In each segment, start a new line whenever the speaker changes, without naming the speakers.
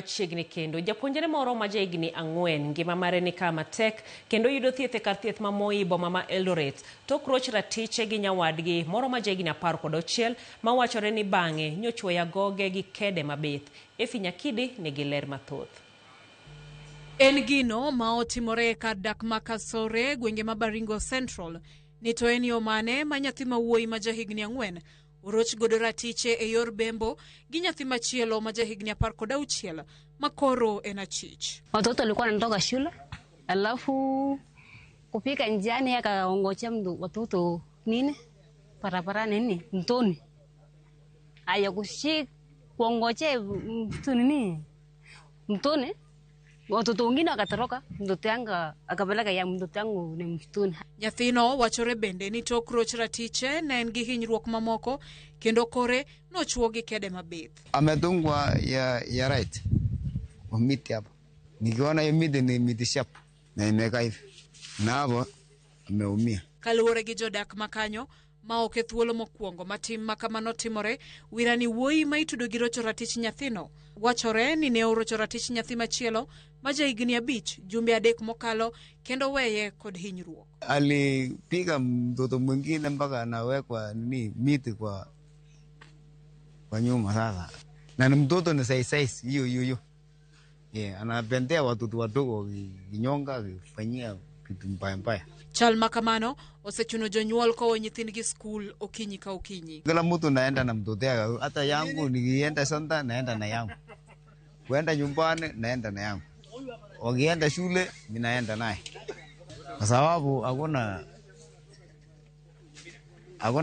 Machiegni kendo, japuonjre moro ma jahigni ang'wen ngima mare ni kama tek kendo yudo thieth e kar thieth ma Moi boma ma Eldoret tok roch ratiche gi nyawadgi moro ma jahigni 16 ma wachore ni bang'e nyochwoyo agoge gi kede mabith. Effie Nyakidi nigi ler mathoth.
En gino ma otimore e kar dak ma Kasore, gwenge ma Baringo Central, ni to en yo mane ma nyathi ma wuoyi ma jahigni ang'wen oroch godo ratiche e yor bembo gi nyathi machielo ma jahigni 16 ma koro en achich.
Watoto walikuwa wanatoka shule alafu kufika njiani akaongocha mtu watoto nini barabara nini mtoni aya kushika kuongoche mtu nini mtoni watoto wengine wakatoroka, mtoto yangu akapeleka ya mtoto yangu ni msituni.
Nyathino wachore bende ni tok roch ratiche ne en gi hinyruok mamoko kendo kore nochuo gi kede mabith.
Amedungwa ya right kwa miti hapo, nikiona hiyo miti ni miti sharp na imekaa hivi na hapo ameumia.
Kaluwore gi jodak makanyo ma ok e thuolo mokwongo ma tim ma kamano timore, wirani wuoyi ma itudo gi rocho ratich nyathino wachore ni ne orocho ratich nyathi machielo ma jahigni 5 jumbe 3 mokalo kendo weye kod hinyruok.
Alipiga mtoto mwingine mpaka anawekwa nini miti kwa nyuma sasa, na ni mtoto ni size size hiyo hiyo hiyo. Yeah, anapendea watoto wadogo kinyonga akifanyia vitu mbaya mbaya.
Chal ma kamano osechuno jonyuol kowo nyithindgi skul okinyi ka okinyi.
Kila mtu naenda na mtoto yake, hata yangu nikienda santa naenda na yangu, kuenda nyumbani naenda na yangu, wakienda shule mimi naenda naye, kwa sababu hakuna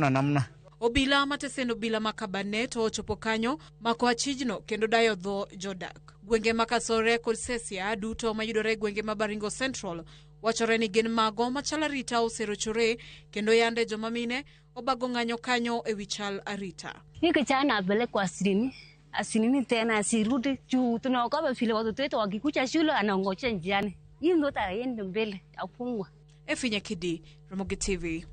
namna.
Obila matesen obila ma Kabanet ochopo kanyo mako achijno kendo dayo dho jodak. Gwenge ma Kasore kod Sesia duto mayudore e gwenge ma Baringo Central wachore ni gin mago machal arita oserochore kendo yande joma mine obago ng'anyo kanyo e wi chal arita.
Hii kijana apelekwa asilini, asilini tena asirudi juu tunaogopa vile watoto wetu wakikuja shule anaongojea njiani. Hii ndio aende mbele afungwa.
Effie Nyakidi, Ramogi TV.